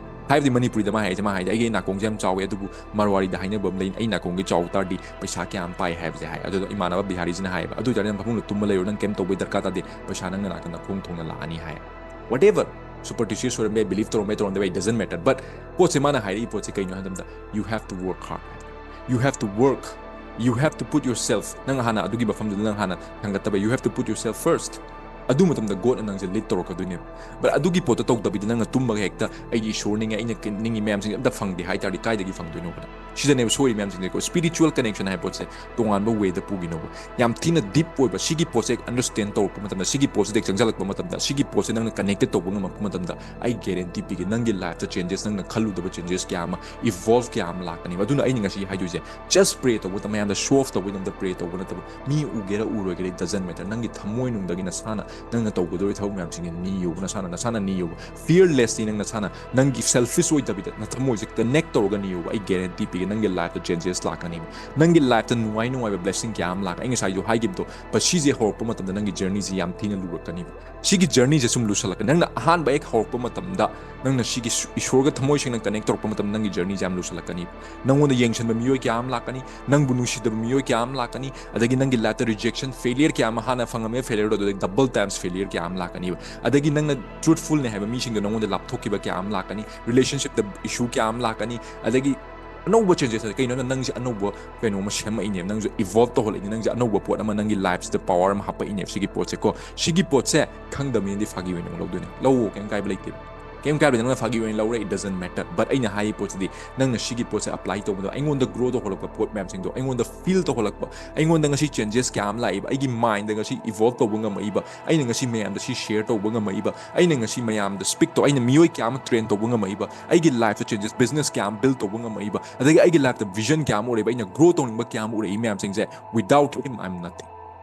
ꯍꯥꯏꯕꯗꯤ ꯃꯅꯤꯄꯨꯔꯤꯗ ꯃꯥ ꯍꯥꯏꯁꯦ, ꯃꯥ ꯍꯥꯏꯁꯦ, "ꯑꯩꯒꯤ ꯅꯥꯀꯣꯡꯁꯦ ꯌꯥꯝ ꯆꯥꯎꯋꯦ, ꯑꯗꯨꯕꯨ ꯃꯔꯋꯥꯔꯤꯗ ꯍꯥꯏꯅꯕ ꯑꯃ ꯂꯩ, ꯑꯩ ꯅꯥꯀꯣꯡꯒꯤ ꯆꯥꯎ ꯇꯥꯔꯗꯤ ꯄꯩꯁꯥ ꯀꯌꯥꯝ ꯄꯥꯏ" ꯍꯥꯏꯕꯁꯦ ꯍꯥꯏ꯫ ꯑꯗꯨꯗ ꯏꯃꯥꯟꯅꯕ ꯕꯤꯍꯥꯔꯤꯁꯤꯅ ꯍꯥꯏꯌꯦꯕ, "ꯑꯗꯨ ꯑꯣꯏꯇꯥꯔꯗꯤ ꯅꯪ ꯐꯃꯨꯡꯗ ꯇꯨꯝꯕ ꯂꯩꯔꯣ, ꯅꯪ ꯀꯩꯝ ꯇꯧꯕꯩ ꯗꯔꯀꯥꯔ ꯇꯥꯗꯦ, ꯄꯩꯁꯥ ꯅꯪ ꯅꯅꯥꯛꯇ ꯅꯈꯣꯡ ꯊꯣꯡꯅ ꯂꯥꯛꯑꯅꯤ" ꯍꯥꯏ꯫ Whatever, superstitious ꯑꯣꯏꯔꯝꯕ ꯌꯥꯏ, ꯕꯤꯂꯤꯐ ꯇꯧꯔꯝꯕ ꯌꯥꯏ, ꯇꯧꯔꯝꯗꯕ ꯌꯥꯏ, doesn't matter, but ꯄꯣꯠꯁꯦ, ꯃꯥꯅ ꯍꯥꯏꯔꯛꯏ ꯄꯣꯠꯁꯦ ꯀꯩꯅꯣ ꯍꯥꯏꯕ ꯃꯇꯝꯗ, "You have to work hard, you have to work, you have to put yourself", ꯅꯪ ꯍꯥꯟꯅ ꯑꯗꯨꯒꯤ ꯃꯐꯝꯗꯨꯗ ꯅꯪ ꯍꯥꯟꯅ ꯊꯥꯡꯒꯠꯇꯕ, "You have to put yourself first", ꯑꯗꯨ ꯃꯇꯝꯗ ꯒꯣꯗꯅ ꯅꯪꯁꯦ ꯂꯤꯗ ꯇꯧꯔꯛꯀꯗꯣꯏꯅꯦꯕ꯫ But ꯑꯗꯨꯒꯤ ꯄꯣꯠꯇꯣ ꯇꯧꯗꯕꯤꯗ ꯅꯪꯅ ꯇꯨꯝꯕꯒ ꯍꯦꯛꯇ "ꯑꯩꯗꯤ ꯏꯁꯣꯔ ꯅꯤꯡꯉꯦ, ꯑꯩꯅ ꯀ-, ꯅꯤꯡꯉꯤ ꯃꯌꯥꯝꯁꯤꯡꯁꯦ ꯑꯝꯇ ꯐꯪꯗꯦ" ꯍꯥꯏ ꯇꯥꯔꯗꯤ ꯀꯥꯏꯗꯒꯤ ꯐꯪꯗꯣꯏꯅꯣꯕ? ꯁꯤꯗꯅꯦꯕ ꯁꯣꯏꯔꯤ ꯃꯌꯥꯝꯁꯤꯡꯁꯦꯀꯣ꯫ Spiritual connection ꯍꯥꯏꯕ ꯄꯣꯠꯁꯦ ꯇꯣꯉꯥꯟꯕ ꯋꯦꯗ ꯄꯨꯈꯤꯅꯣꯕ꯫ ꯌꯥꯝ ꯊꯤꯅ ꯗꯤꯞ ꯑꯣꯏꯕ ꯁꯤꯒꯤ ꯄꯣꯠꯁꯦ ꯑꯟꯗꯔꯁ꯭ꯇꯦꯟ ꯇꯧꯔꯛꯄ ꯃꯇꯝꯗ, ꯁꯤꯒꯤ ꯄꯣꯠꯁꯤꯗ ꯆꯪꯁꯤꯜꯂꯛꯄ ꯃꯇꯝꯗ, ꯁꯤꯒꯤ ꯄꯣꯠꯁꯦ ꯅꯪꯅ ꯀꯅꯦꯛꯇꯦꯠ ꯇꯧꯕ ꯉꯝꯃꯛꯄ ꯃꯇꯝꯗ, ꯑꯩ ꯒꯦꯔꯦꯟꯇꯤ ꯄꯤꯒꯦ, ꯅꯪꯒꯤ ꯂꯥꯏꯐꯇ ꯆꯦꯟꯖꯦꯁ, ꯅꯪꯅ ꯈꯜꯂꯨꯗꯕ ꯆꯦꯟꯖꯦꯁ ꯀꯌꯥ ꯑꯃ, ꯏꯚꯣꯜꯚ ꯀꯌꯥ ꯑꯃ ꯂꯥꯛꯀꯅꯦꯕ꯫ ꯑꯗꯨꯅ ꯑꯩꯅ ꯉꯁꯤ ꯍꯥꯏꯗꯣꯏꯁꯦ, ꯖꯁ ꯄ꯭ꯔꯦ ꯇꯧꯕꯗ, ꯃꯌꯥꯝꯗ ꯁꯣ ꯑꯣꯐ ꯇꯧꯕꯒꯤꯗꯃꯛꯇ ꯄ꯭ꯔꯦ ꯇꯧꯕ ꯅꯠꯇꯕ, ꯃꯤ ꯎꯒꯦꯔꯥ ꯎꯔꯣꯏꯒꯦꯔꯥ, it doesn't matter, ꯅꯪꯒꯤ ꯊꯃꯣꯏꯅꯨꯡꯗꯒꯤ ꯅꯁꯥꯅ ꯅꯪꯅ ꯇꯧꯒꯗꯧꯔꯤꯕ ꯊꯕꯛ ꯃꯌꯥꯝꯁꯤꯡꯁꯦ ꯅꯤꯌꯣꯕ, ꯅꯁꯥꯅ, ꯅꯁꯥꯅ ꯅꯤꯌꯣꯕ꯫ ꯐꯤꯌꯔꯂꯦꯁꯂꯤ ꯅꯪ ꯅꯁꯥꯅ, ꯅꯪꯒꯤ ꯁꯦꯜꯐꯤꯁ ꯑꯣꯏꯗꯕꯤꯗ, ꯅꯊꯃꯣꯏꯁꯦ ꯀꯅꯦꯛ ꯇꯧꯔꯒ ꯅꯤꯌꯣꯕ꯫ ꯑꯩ ꯒꯦꯔꯦꯟꯇꯤ ꯄꯤꯒꯦ, ꯅꯪꯒꯤ ꯂꯥꯏꯐꯇ ꯆꯦꯟꯖꯦꯁ ꯂꯥꯛꯀꯅꯤꯕ꯫ ꯅꯪꯒꯤ ꯂꯥꯏꯐꯇ ꯅꯨꯡꯉꯥꯏ ꯅꯨꯡꯉꯥꯏꯕ ꯕ꯭ꯂꯦꯁꯤꯡ ꯀꯌꯥ ꯑꯃ ꯂꯥꯛꯀꯅꯤ꯫ ꯑꯩ ꯉꯁꯥꯏꯁꯨ ꯍꯥꯏꯈꯤꯕꯗꯣ, ꯃꯁꯤꯁꯦ ꯍꯧꯔꯛꯄ ꯃꯇꯝꯗ ꯅꯪꯒꯤ ꯖꯔꯅꯤꯁꯦ ꯌꯥꯝ ꯊꯤꯅ ꯂꯨꯔꯛꯀꯅꯤꯕ꯫ ꯁꯤꯒꯤ ꯖꯔꯅꯤꯁꯦ ꯁꯨꯝ ꯂꯨꯁꯜꯂꯛꯀꯅꯤ꯫ ꯅꯪꯅ ꯑꯍꯥꯟꯕ ꯍꯦꯛ ꯍꯧꯔꯛꯄ ꯃꯇꯝꯗ, ꯅꯪꯅ ꯁꯤꯒꯤ ꯁꯨ-, ꯏꯁꯣꯔꯒ ꯊꯃꯣꯏ ꯁꯦꯡꯅ ꯀꯅꯦꯛ ꯇꯧꯔꯛꯄ ꯃꯇꯝꯗ, ꯅꯪꯒꯤ ꯖꯔꯅꯤꯁꯦ ꯌꯥꯝ ꯂꯨꯁꯜꯂꯛꯀꯅꯤ꯫ ꯅꯪꯉꯣꯟꯗ ꯌꯦꯡꯁꯤꯟꯕ ꯃꯤꯑꯣꯏ ꯀꯌꯥ ꯑꯃ ꯂꯥꯛꯀꯅꯤ, ꯅꯪꯕꯨ ꯅꯨꯡꯁꯤꯗꯕ ꯃꯤꯑꯣꯏ ꯀꯌꯥ ꯑꯃ ꯂꯥꯛꯀꯅꯤ, ꯑꯗꯒꯤ ꯅꯪꯒꯤ ꯂꯥꯏꯐꯇ ꯔꯤꯖꯦꯛꯁꯟ, ꯐꯦꯂꯤꯌꯔ ꯀꯌꯥ ꯑꯃ, ꯍꯥꯟꯅ ꯐꯪꯉꯝꯃꯦ ꯐꯦꯂꯤꯌꯔꯗꯣ, ꯑꯗꯨꯗꯒꯤ ꯗꯕꯜ ꯇꯥꯏꯝꯁ ꯐꯦꯂꯤꯌꯔ ꯀꯌꯥ ꯑꯃ ꯂꯥꯛꯀꯅꯤꯕ꯫ ꯑꯗꯒꯤ ꯅꯪꯅ ꯇ꯭ꯔꯨꯠꯐꯨꯜꯅꯦ ꯍꯥꯏꯕ ꯃꯤꯁꯤꯡꯗꯣ ꯅꯪꯉꯣꯟꯗ ꯂꯥꯞꯊꯣꯛꯈꯤꯕ ꯀꯌꯥ ꯑꯃ ꯂꯥꯛꯀꯅꯤ, ꯔꯤꯂꯦꯁꯟꯁꯤꯞꯇ ꯏꯁꯨ ꯀꯌꯥ ꯑꯃ ꯂꯥꯛꯀꯅꯤ, ꯑꯗꯒꯤ ꯑꯅꯧꯕ ꯆꯦꯟꯖꯦꯁ ꯍꯥꯏꯗꯤ ꯀꯩꯅꯣ? ꯅꯪꯁꯦ ꯑꯅꯧꯕ ꯀꯩꯅꯣꯝꯃ ꯁꯦꯝꯃꯛꯏꯅꯦꯕ, ꯅꯪꯁꯨ ꯏꯚꯣꯜꯕ ꯇꯧꯍꯜꯂꯛꯏꯅꯦ, ꯅꯪꯁꯦ ꯑꯅꯧꯕ ꯄꯣꯠ ꯑꯃ ꯅꯪꯒꯤ ꯂꯥꯏꯐꯁꯤꯗ ꯄꯋꯥꯔ ꯑꯃ ꯍꯥꯞꯄꯛꯏꯅꯦꯕ꯫ ꯁꯤꯒꯤ ꯄꯣꯠꯁꯦ ꯀꯣ, ꯁꯤꯒꯤ ꯄꯣꯠꯁꯦ ꯈꯪꯗꯕ ꯃꯤꯅꯗꯤ ꯐꯥꯒꯤ ꯑꯣꯏꯅ ꯑꯃꯨꯛ ꯂꯧꯗꯣꯏꯅꯦ꯫ ꯂꯧꯑꯣ, ꯀꯩꯝ ꯀꯥꯏꯕ ꯂꯩꯇꯦꯕ꯫ ꯀꯩꯝ ꯀꯥꯏꯕꯗ ꯅꯪꯅ ꯐꯥꯒꯤ ꯑꯣꯏꯅ ꯂꯧꯔꯦ, it doesn't matter. But ꯑꯩꯅ ꯍꯥꯏꯔꯤ ꯄꯣꯠꯁꯤꯗꯤ, ꯅꯪꯅ ꯁꯤꯒꯤ ꯄꯣꯠꯁꯦ apply ꯇꯧꯕꯗꯣ, ꯑꯩꯉꯣꯟꯗ grow ꯇꯧꯍꯜꯂꯛꯄ ꯄꯣꯠ ꯃꯌꯥꯝꯁꯤꯡꯗꯣ, ꯑꯩꯉꯣꯟꯗ feel ꯇꯧꯍꯜꯂꯛꯄ, ꯑꯩꯉꯣꯟꯗ ꯉꯁꯤ changes ꯀꯌꯥ ꯑꯃ ꯂꯥꯛꯏꯕ, ꯑꯩꯒꯤ mindꯗ ꯉꯁꯤ evolve ꯇꯧꯕ ꯉꯝꯃꯛꯏꯕ, ꯑꯩꯅ ꯉꯁꯤ ꯃꯌꯥꯝꯗ ꯁꯤ share ꯇꯧꯕ ꯉꯝꯃꯛꯏꯕ, ꯑꯩꯅ ꯉꯁꯤ ꯃꯌꯥꯝꯗ speak ꯇꯧ, ꯑꯩꯅ ꯃꯤꯑꯣꯏ ꯀꯌꯥ ꯑꯃ train ꯇꯧꯕ ꯉꯝꯃꯛꯏꯕ, ꯑꯩꯒꯤ lifeꯇ changes, business ꯀꯌꯥ ꯑꯃ build ꯇꯧꯕ ꯉꯝꯃꯛꯏꯕ, ꯑꯗꯒꯤ ꯑꯩꯒꯤ lifeꯇ vision ꯀꯌꯥ ꯑꯃ ꯎꯔꯛꯏꯕ, ꯑꯩꯅ grow ꯇꯧꯅꯤꯡꯕ ꯀꯌꯥ ꯑꯃ ꯎꯔꯛꯏ ꯃꯌꯥꯝꯁꯤꯡꯁꯦ, without him, I'm nothing.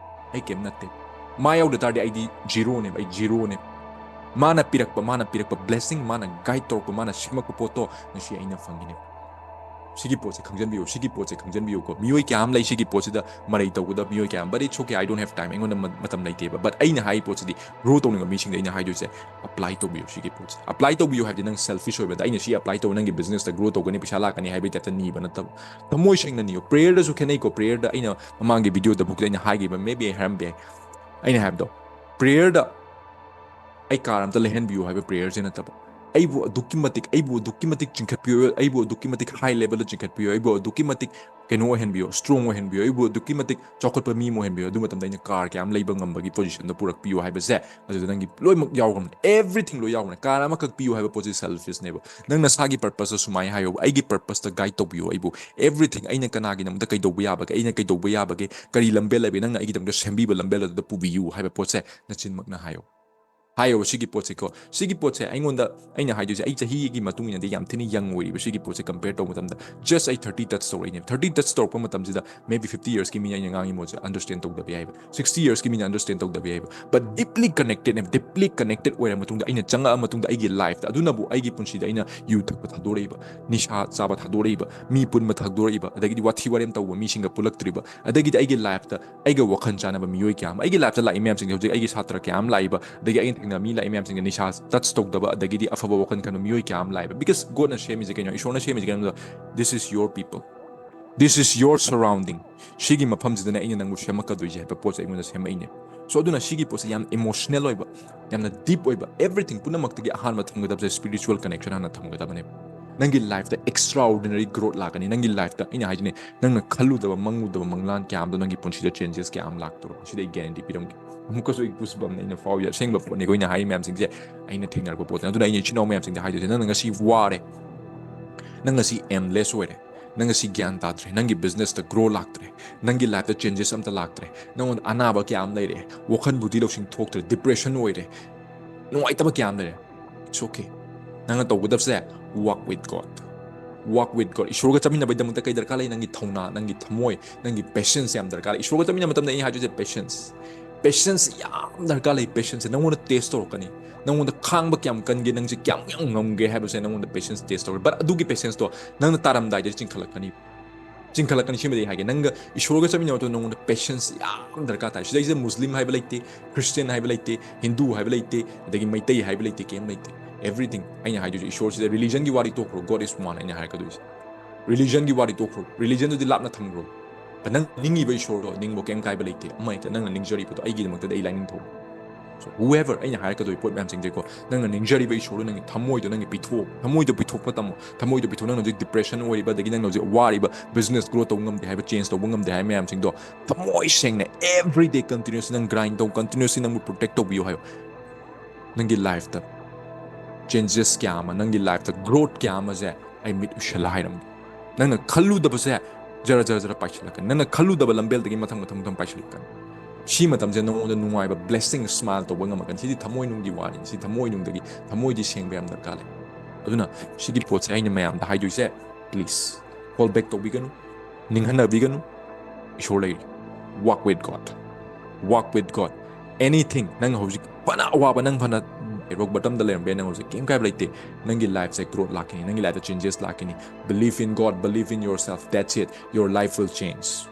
ꯑꯩ ꯀꯩꯝ ꯅꯠꯇꯦ꯫ ꯃꯥ ꯌꯥꯎꯗ ꯇꯥꯔꯗꯤ ꯑꯩꯗꯤ zeroꯅꯦꯕ, ꯑꯩ zeroꯅꯦꯕ꯫ ꯃꯥꯅ ꯄꯤꯔꯛꯄ, ꯃꯥꯅ ꯄꯤꯔꯛꯄ blessing, ꯃꯥꯅ guide ꯇꯧꯔꯛꯄ, ꯃꯥꯅ ꯁꯦꯝꯃꯛꯄ ꯄꯣꯠꯇꯣ ꯉꯁꯤ ꯑꯩꯅ ꯐꯪꯉꯤꯅꯦꯕ꯫ ꯁꯤꯒꯤ ꯄꯣꯠꯁꯦ ꯈꯪꯖꯟꯕꯤꯌꯨ, ꯁꯤꯒꯤ ꯄꯣꯠꯁꯦ ꯈꯪꯖꯟꯕꯤꯌꯨꯀꯣ꯫ ꯃꯤꯑꯣꯏ ꯀꯌꯥ ꯑꯃ ꯂꯩ ꯁꯤꯒꯤ ꯄꯣꯠꯁꯤꯗ ꯃꯔꯩ ꯇꯧꯒꯗꯕ ꯃꯤꯑꯣꯏ ꯀꯌꯥ ꯑꯃ, but it's okay, I don't have time, ꯑꯩꯉꯣꯟꯗ ꯃ-, ꯃꯇꯝ ꯂꯩꯇꯦꯕ꯫ But ꯑꯩꯅ ꯍꯥꯏ ꯄꯣꯠꯁꯤꯗꯤ, grow ꯇꯧꯅꯤꯡꯕ ꯃꯤꯁꯤꯡꯗ ꯑꯩꯅ ꯍꯥꯏꯗꯣꯏꯁꯦ, apply ꯇꯧꯕꯤꯌꯨ ꯁꯤꯒꯤ ꯄꯣꯠꯁꯦ꯫ Apply ꯇꯧꯕꯤꯌꯨ ꯍꯥꯏꯕꯗꯤ ꯅꯪ selfish ꯑꯣꯏꯕꯗ, "ꯑꯩꯅ ꯁꯤ apply ꯇꯧꯕ ꯅꯪꯒꯤ businessꯇ grow ꯇꯧꯒꯅꯤ, ꯄꯩꯁꯥ ꯂꯥꯛꯀꯅꯤ" ꯍꯥꯏꯕꯒꯤ typeꯇ ꯅꯤꯕ ꯅꯠꯇꯕ, ꯊꯃꯣꯏ ꯁꯦꯡꯅ ꯅꯤꯌꯨ꯫ Prayerꯗꯁꯨ ꯈꯦꯠꯅꯩꯀꯣ꯫ Prayerꯗ ꯑꯩꯅ ꯃꯃꯥꯡꯒꯤ videoꯗꯕꯨꯛꯇ ꯑꯩꯅ ꯍꯥꯏꯈꯤꯕ, maybe ꯑꯩ ꯍꯥꯏꯔꯝꯕ ꯌꯥꯏ, ꯑꯩꯅ ꯍꯥꯏꯕꯗꯣ, prayerꯗ "ꯑꯩ car ꯑꯝꯇ ꯂꯩꯍꯟꯕꯤꯌꯨ" ꯍꯥꯏꯕ prayerꯁꯦ ꯅꯠꯇꯕ, "ꯑꯩꯕꯨ ꯑꯗꯨꯛꯀꯤ ꯃꯇꯤꯛ, ꯑꯩꯕꯨ ꯑꯗꯨꯛꯀꯤ ꯃꯇꯤꯛ ꯆꯤꯡꯈꯠꯄꯤꯌꯨ, ꯑꯩꯕꯨ ꯑꯗꯨꯛꯀꯤ ꯃꯇꯤꯛ high levelꯗ ꯆꯤꯡꯈꯠꯄꯤꯌꯨ, ꯑꯩꯕꯨ ꯑꯗꯨꯛꯀꯤ ꯃꯇꯤꯛ ꯀꯩꯅꯣ ꯑꯣꯏꯍꯟꯕꯤꯌꯨ, strong ꯑꯣꯏꯍꯟꯕꯤꯌꯨ, ꯑꯩꯕꯨ ꯑꯗꯨꯛꯀꯤ ꯃꯇꯤꯛ ꯆꯥꯎꯈꯠꯄ ꯃꯤ ꯑꯃ ꯑꯣꯏꯍꯟꯕꯤꯌꯨ", ꯑꯗꯨ ꯃꯇꯝꯗ ꯑꯩꯅ car ꯀꯌꯥꯝ ꯂꯩꯕ ꯉꯝꯕꯒꯤ positionꯗ ꯄꯨꯔꯛꯄꯤꯌꯨ ꯍꯥꯏꯕꯁꯦ, ꯑꯗꯨꯗ ꯅꯪꯒꯤ ꯂꯣꯏꯅꯃꯛ ꯌꯥꯎꯈ꯭ꯔꯕꯅꯤ, everything ꯂꯣꯏ ꯌꯥꯎꯈ꯭ꯔꯕꯅꯤ꯫ Car ꯑꯃꯈꯛ ꯄꯤꯌꯨ ꯍꯥꯏꯕ ꯄꯣꯠꯁꯤ selfishꯅꯦꯕ꯫ ꯅꯪ ꯅꯁꯥꯒꯤ purposeꯇ ꯁꯨꯃꯥꯏꯅ ꯍꯥꯏꯌꯣꯕ, "ꯑꯩꯒꯤ purposeꯇ guide ꯇꯧꯕꯤꯌꯨ ꯑꯩꯕꯨ, everything, ꯑꯩꯅ ꯀꯅꯥꯒꯤꯗꯃꯛꯇ ꯀꯩꯗꯧꯕ ꯌꯥꯕꯒꯦ, ꯑꯩꯅ ꯀꯩꯗꯧꯕ ꯌꯥꯕꯒꯦ, ꯀꯔꯤ ꯂꯝꯕꯦꯜ ꯂꯩꯕꯒꯦ, ꯅꯪꯅ ꯑꯩꯒꯤꯗꯃꯛꯇ ꯁꯦꯝꯕꯤꯕ ꯂꯝꯕꯦꯜ ꯑꯗꯨꯗ ꯄꯨꯕꯤꯌꯨ" ꯍꯥꯏꯕ ꯄꯣꯠꯁꯦ ꯅꯆꯤꯟꯃꯛꯅ ꯍꯥꯏꯌꯣ꯫ ꯍꯥꯏꯌꯣꯕ ꯁꯤꯒꯤ ꯄꯣꯠꯁꯦꯀꯣ꯫ ꯁꯤꯒꯤ ꯄꯣꯠꯁꯦ ꯑꯩꯉꯣꯟꯗ, ꯑꯩꯅ ꯍꯥꯏꯗꯣꯏꯁꯦ, ꯑꯩ ꯆꯍꯤꯒꯤ ꯃꯇꯨꯡ ꯏꯟꯅꯗꯤ ꯌꯥꯝ ꯊꯤꯅ young ꯑꯣꯏꯔꯤꯕ ꯁꯤꯒꯤ ꯄꯣꯠꯁꯦ compare ꯇꯧꯕ ꯃꯇꯝꯗ꯫ Just ꯑꯩ thirty touch ꯇꯧꯔꯛꯏꯅꯦ꯫ Thirty touch ꯇꯧꯔꯛꯄ ꯃꯇꯝꯁꯤꯗ maybe fifty yearsꯀꯤ ꯃꯤꯅ ꯑꯩꯅ ꯉꯥꯡꯉꯤ ꯃꯣꯠꯁꯦ understand ꯇꯧꯗꯕ ꯌꯥꯏꯕ, sixty yearsꯀꯤ ꯃꯤꯅ understand ꯇꯧꯗꯕ ꯌꯥꯏꯕ꯫ But deeply connectedꯅꯦꯕ꯫ Deeply connected ꯑꯣꯏꯔ ꯃꯇꯨꯡꯗ, ꯑꯩꯅ ꯆꯪꯉꯛꯑ ꯃꯇꯨꯡꯗ, ꯑꯩꯒꯤ lifeꯇ, ꯑꯗꯨꯅꯕꯨ ꯑꯩꯒꯤ ꯄꯨꯟꯁꯤꯗ ꯑꯩꯅ ꯌꯨ ꯊꯛꯄ ꯊꯥꯗꯣꯔꯛꯏꯕ, ꯅꯤꯁꯥ ꯆꯥꯕ ꯊꯥꯗꯣꯔꯛꯏꯕ, ꯃꯤ ꯄꯨꯟꯕ ꯊꯥꯗꯣꯔꯛꯏꯕ, ꯑꯗꯒꯤꯗꯤ ꯋꯥꯊꯤ ꯋꯥꯔꯦꯝ ꯇꯧꯕ ꯃꯤꯁꯤꯡꯒ ꯄꯨꯜꯂꯛꯇ꯭ꯔꯤꯕ, ꯑꯗꯒꯤꯗꯤ ꯑꯩꯒꯤ lifeꯇ ꯑꯩꯒ ꯋꯥꯈꯜ ꯆꯥꯟꯅꯕ ꯃꯤꯑꯣꯏ ꯀꯌꯥ ꯑꯃ, ꯑꯩꯒꯤ lifeꯇ ꯂꯥꯛꯏ ꯃꯌꯥꯝꯁꯤꯡꯁꯦ, ꯍꯧꯖꯤꯛ ꯑꯩꯒꯤ ꯁꯥꯇ꯭ꯔ ꯀꯌꯥ ꯑꯃ ꯂꯥꯛꯏꯕ, ꯑꯗꯒꯤ ꯑꯩꯅ ꯊꯦꯡꯅꯕ ꯃꯤ ꯂꯥꯛꯏ ꯃꯌꯥꯝꯁꯤꯡꯁꯦ, ꯅꯤꯁꯥ touch ꯇꯧꯗꯕ, ꯑꯗꯒꯤꯗꯤ ꯑꯐꯕ ꯋꯥꯈꯜ ꯈꯟꯕ ꯃꯤꯑꯣꯏ ꯀꯌꯥ ꯑꯃ ꯂꯥꯛꯏꯕ꯫ Because Godꯅ ꯁꯦꯝꯃꯤꯁꯦ ꯀꯩꯅꯣ, ꯏꯁꯣꯔꯅ ꯁꯦꯝꯃꯤꯁꯦ ꯀꯩꯅꯣꯗ, "This is your people, this is your surrounding", ꯁꯤꯒꯤ ꯃꯐꯝꯁꯤꯗꯅꯦ ꯑꯩꯅ ꯅꯪꯕꯨ ꯁꯦꯝꯃꯛꯀꯗꯣꯏꯁꯦ ꯍꯥꯏꯕ ꯄꯣꯠꯁꯦ ꯑꯩꯉꯣꯟꯗ ꯁꯦꯝꯃꯛꯏꯅꯦ꯫ So ꯑꯗꯨꯅ ꯁꯤꯒꯤ ꯄꯣꯠꯁꯦ ꯌꯥꯝ emotional ꯑꯣꯏꯕ, ꯌꯥꯝꯅ deep ꯑꯣꯏꯕ, everything ꯄꯨꯝꯅꯃꯛꯇꯒꯤ ꯑꯍꯥꯟꯕ ꯊꯝꯒꯗꯕꯁꯦ spiritual connection ꯍꯥꯟꯅ ꯊꯝꯒꯗꯕꯅꯦꯕ꯫ ꯅꯪꯒꯤ lifeꯇ extraordinary growth ꯂꯥꯛꯀꯅꯤ꯫ ꯅꯪꯒꯤ lifeꯇ, ꯑꯩꯅ ꯍꯥꯏꯁꯤꯅꯦ, ꯅꯪꯅ ꯈꯜꯂꯨꯗꯕ, ꯃꯪꯉꯨꯗꯕ ꯃꯪꯂꯥꯟ ꯀꯌꯥ ꯑꯃꯗꯣ ꯅꯪꯒꯤ ꯄꯨꯟꯁꯤꯗ changes ꯀꯌꯥ ꯑꯃ ꯂꯥꯛꯇꯧꯔꯕꯅꯤ꯫ ꯁꯤꯗ ꯑꯩ guarantee ꯄꯤꯔꯝꯒꯦ꯫ ꯑꯃꯨꯛꯀꯁꯨ ꯑꯩ goosebump ꯅꯦ ꯑꯩꯅ ꯐꯥꯎꯔꯤꯁꯦ꯫ ꯑꯁꯦꯡꯕ ꯄꯣꯠꯅꯤꯀꯣ ꯑꯩꯅ ꯍꯥꯏꯔꯤ ꯃꯌꯥꯝꯁꯤꯡꯁꯦ, ꯑꯩꯅ ꯊꯦꯡꯅꯔꯛꯄ ꯄꯣꯠꯅꯤ꯫ ꯑꯗꯨꯅ ꯑꯩꯅ ꯏꯆꯤꯟ ꯏꯅꯥꯎ ꯃꯌꯥꯝꯁꯤꯡꯗ ꯍꯥꯏꯗꯣꯏꯁꯦ, ꯅꯪꯅ ꯉꯁꯤ ꯋꯥꯔꯦ, ꯅꯪ ꯉꯁꯤ aimless ꯑꯣꯏꯔꯦ, ꯅꯪ ꯉꯁꯤ ꯒ꯭ꯌꯥꯟ ꯇꯥꯗ꯭ꯔꯦ, ꯅꯪꯒꯤ business ꯇ growth ꯂꯥꯛꯇ꯭ꯔꯦ, ꯅꯪꯒꯤ life ꯇ changes ꯑꯝꯇ ꯂꯥꯛꯇ꯭ꯔꯦ, ꯅꯪꯉꯣꯟꯗ ꯑꯅꯥꯕ ꯀꯌꯥ ꯑꯃ ꯂꯩꯔꯦ, ꯋꯥꯈꯜ ꯕꯨꯙꯤ ꯂꯧꯁꯤꯡ ꯊꯣꯛꯇ꯭ꯔꯦ, depression ꯑꯣꯏꯔꯦ, ꯅꯨꯡꯉꯥꯏꯇꯕ ꯀꯌꯥ ꯑꯃ ꯂꯩꯔꯦ, it's okay꯫ ꯅꯪꯅ ꯇꯧꯒꯗꯕꯁꯦ, walk with God꯫ Walk with God꯫ ꯏꯁꯣꯔꯒ ꯆꯠꯃꯤꯟꯅꯕꯒꯤꯗꯃꯛꯇ ꯀꯩ ꯗꯔꯀꯥꯔ ꯂꯩ? ꯅꯪꯒꯤ ꯊꯧꯅꯥ, ꯅꯪꯒꯤ ꯊꯃꯣꯏ, ꯅꯪꯒꯤ patience ꯌꯥꯝ ꯗꯔꯀꯥꯔ ꯂꯩ꯫ ꯏꯁꯣꯔꯒ ꯆꯠꯃꯤꯟꯅꯕ ꯃꯇꯝꯗ ꯑꯩꯅ ꯍꯥꯏꯗꯣꯏꯁꯦ patience꯫ Patience ꯌꯥꯝ ꯗꯔꯀꯥꯔ ꯂꯩ꯫ Patience ꯁꯦ ꯅꯪꯉꯣꯟꯗ test ꯇꯧꯔꯛꯀꯅꯤ꯫ ꯅꯪꯉꯣꯟꯗ ꯈꯥꯡꯕ ꯀꯌꯥꯝ ꯀꯟꯒꯦ, ꯅꯪꯁꯦ ꯀꯌꯥꯝ ꯌꯥꯝ ꯉꯝꯒꯦ ꯍꯥꯏꯕꯁꯦ ꯅꯪꯉꯣꯟꯗ patience test ꯇꯧꯔꯛꯀꯅꯤ꯫ But ꯑꯗꯨꯒꯤ patience ꯇꯣ ꯅꯪꯅ ꯇꯥꯔꯝꯗꯥꯏꯗ ꯆꯤꯡꯈꯠꯂꯛꯀꯅꯤ꯫ ꯆꯤꯡꯈꯠꯂꯛꯀꯅꯤ꯫ ꯁꯤꯃꯗꯤ ꯑꯩ ꯍꯥꯏꯒꯦ, ꯅꯪꯒ ꯏꯁꯣꯔꯒ ꯆꯠꯃꯤꯟꯅꯕꯗꯣ ꯅꯪꯉꯣꯟꯗ patience ꯌꯥꯝ ꯗꯔꯀꯥꯔ ꯇꯥꯏ꯫ ꯁꯤꯗꯩꯁꯤꯗ Muslim ꯍꯥꯏꯕ ꯂꯩꯇꯦ, Christian ꯍꯥꯏꯕ ꯂꯩꯇꯦ, ꯍꯤꯟꯗꯨ ꯍꯥꯏꯕ ꯂꯩꯇꯦ, ꯑꯗꯒꯤ ꯃꯩꯇꯩ ꯍꯥꯏꯕ ꯂꯩꯇꯦ, ꯀꯩꯝ ꯂꯩꯇꯦ꯫ Everything꯫ ꯑꯩꯅ ꯍꯥꯏꯗꯣꯏꯁꯦ, ꯏꯁꯣꯔꯁꯤꯗ religion ꯒꯤ ꯋꯥꯔꯤ ꯇꯣꯛꯈ꯭ꯔꯣ, God is one ꯑꯩꯅ ꯍꯥꯏꯔꯛꯀꯗꯣꯏꯁꯦ꯫ Religion ꯒꯤ ꯋꯥꯔꯤ ꯇꯣꯛꯈ꯭ꯔꯣ, religion ꯗꯨꯗꯤ ꯂꯥꯞꯅ ꯊꯝꯈ꯭ꯔꯣ꯫ But ꯅꯪ ꯅꯤꯡꯉꯤꯕ ꯏꯁꯣꯔꯗꯣ ꯅꯤꯡꯕ ꯀꯩꯝ ꯀꯥꯏꯕ ꯂꯩꯇꯦ꯫ ꯑꯃ ꯍꯦꯛꯇ ꯅꯪꯅ ꯅꯤꯡꯖꯔꯤꯕꯗꯣ, ꯑꯩꯒꯤꯗꯃꯛꯇꯗꯤ ꯑꯩ ꯂꯥꯏꯅꯤꯡꯊꯧ꯫ So whoever, ꯑꯩꯅ ꯍꯥꯏꯔꯛꯀꯗꯣꯏ ꯄꯣꯠ ꯃꯌꯥꯝꯁꯤꯡꯁꯦꯀꯣ, ꯅꯪꯅ ꯅꯤꯡꯖꯔꯤꯕ ꯏꯁꯣꯔꯗꯣ ꯅꯪꯒꯤ ꯊꯃꯣꯏꯗꯣ ꯅꯪꯒꯤ ꯄꯤꯊꯣꯛꯑꯣ꯫ ꯊꯃꯣꯏꯗꯣ ꯄꯤꯊꯣꯛꯄ ꯇꯝꯃꯣ꯫ ꯊꯃꯣꯏꯗꯣ ꯄꯤꯊꯣꯛ꯫ ꯅꯪꯅ ꯍꯧꯖꯤꯛ depression ꯑꯣꯏꯔꯤꯕ, ꯑꯗꯒꯤ ꯅꯪꯅ ꯍꯧꯖꯤꯛ ꯋꯥꯔꯤꯕ, business growth ꯇꯧꯕ ꯉꯝꯗꯦ ꯍꯥꯏꯕ, change ꯇꯧꯕ ꯉꯝꯗꯦ ꯍꯥꯏꯕ ꯃꯌꯥꯝꯁꯤꯡꯗꯣ, ꯊꯃꯣꯏ ꯁꯦꯡꯅ every day continuously ꯅꯪ grind ꯇꯧ, continuously ꯅꯪꯕꯨ protect ꯇꯧꯕꯤꯌꯨ ꯍꯥꯏꯌꯣ꯫ ꯅꯪꯒꯤ life ꯇ changes ꯀꯌꯥ ꯑꯃ, ꯅꯪꯒꯤ life ꯇ growth ꯀꯌꯥ ꯑꯃꯁꯦ ꯑꯩ ꯃꯤꯠ ꯎꯏꯁꯜꯂ ꯍꯥꯏꯔꯝꯒꯦ꯫ ꯅꯪꯅ ꯈꯜꯂꯨꯗꯕꯁꯦ ꯖꯔ ꯖꯔ ꯖꯔ ꯄꯥꯏꯁꯤꯜꯂꯛꯀꯅꯤ꯫ ꯅꯪꯅ ꯈꯜꯂꯨꯗꯕ ꯂꯝꯕꯦꯜꯗꯒꯤ ꯃꯊꯪ ꯃꯊꯪ ꯃꯊꯪ ꯄꯥꯏꯁꯤꯜꯂꯛꯀꯅꯤ꯫ ꯁꯤ ꯃꯇꯝꯁꯦ ꯅꯉꯣꯟꯗ ꯅꯨꯡꯉꯥꯏꯕ, blessing, smile ꯇꯧꯕ ꯉꯝꯃꯛꯀꯅꯤ꯫ ꯁꯤꯗꯤ ꯊꯃꯣꯏꯅꯨꯡꯒꯤ ꯋꯥꯅꯤ꯫ ꯁꯤ ꯊꯃꯣꯏꯅꯨꯡꯗꯒꯤ, ꯊꯃꯣꯏꯗꯤ ꯁꯦꯡꯕ ꯌꯥꯝ ꯗꯔꯀꯥꯔ ꯂꯩ꯫ ꯑꯗꯨꯅ ꯁꯤꯒꯤ ꯄꯣꯠꯁꯦ ꯑꯩꯅ ꯃꯌꯥꯝꯗ ꯍꯥꯏꯗꯣꯏꯁꯦ, please, hold back ꯇꯧꯕꯤꯒꯅꯨ, ꯅꯤꯡꯍꯟꯅꯕꯤꯒꯅꯨ꯫ ꯏꯁꯣꯔ ꯂꯩꯔꯤ꯫ Walk with God꯫ Walk with God꯫ Anything, ꯅꯪ ꯍꯧꯖꯤꯛ ꯐꯅ ꯑꯋꯥꯕ, ꯅꯪ ꯐꯅ rock bottom ꯗ ꯂꯩꯔꯝꯕ ꯌꯥꯏ, ꯅꯪ ꯍꯧꯖꯤꯛ ꯀꯩꯝ ꯀꯥꯏꯕ ꯂꯩꯇꯦ꯫ ꯅꯪꯒꯤ life ꯁꯦ growth ꯂꯥꯛꯈꯤꯅꯤ, ꯅꯪꯒꯤ life ꯇ changes ꯂꯥꯛꯈꯤꯅꯤ꯫ Believe in God, believe in yourself, that's it, your life will change꯫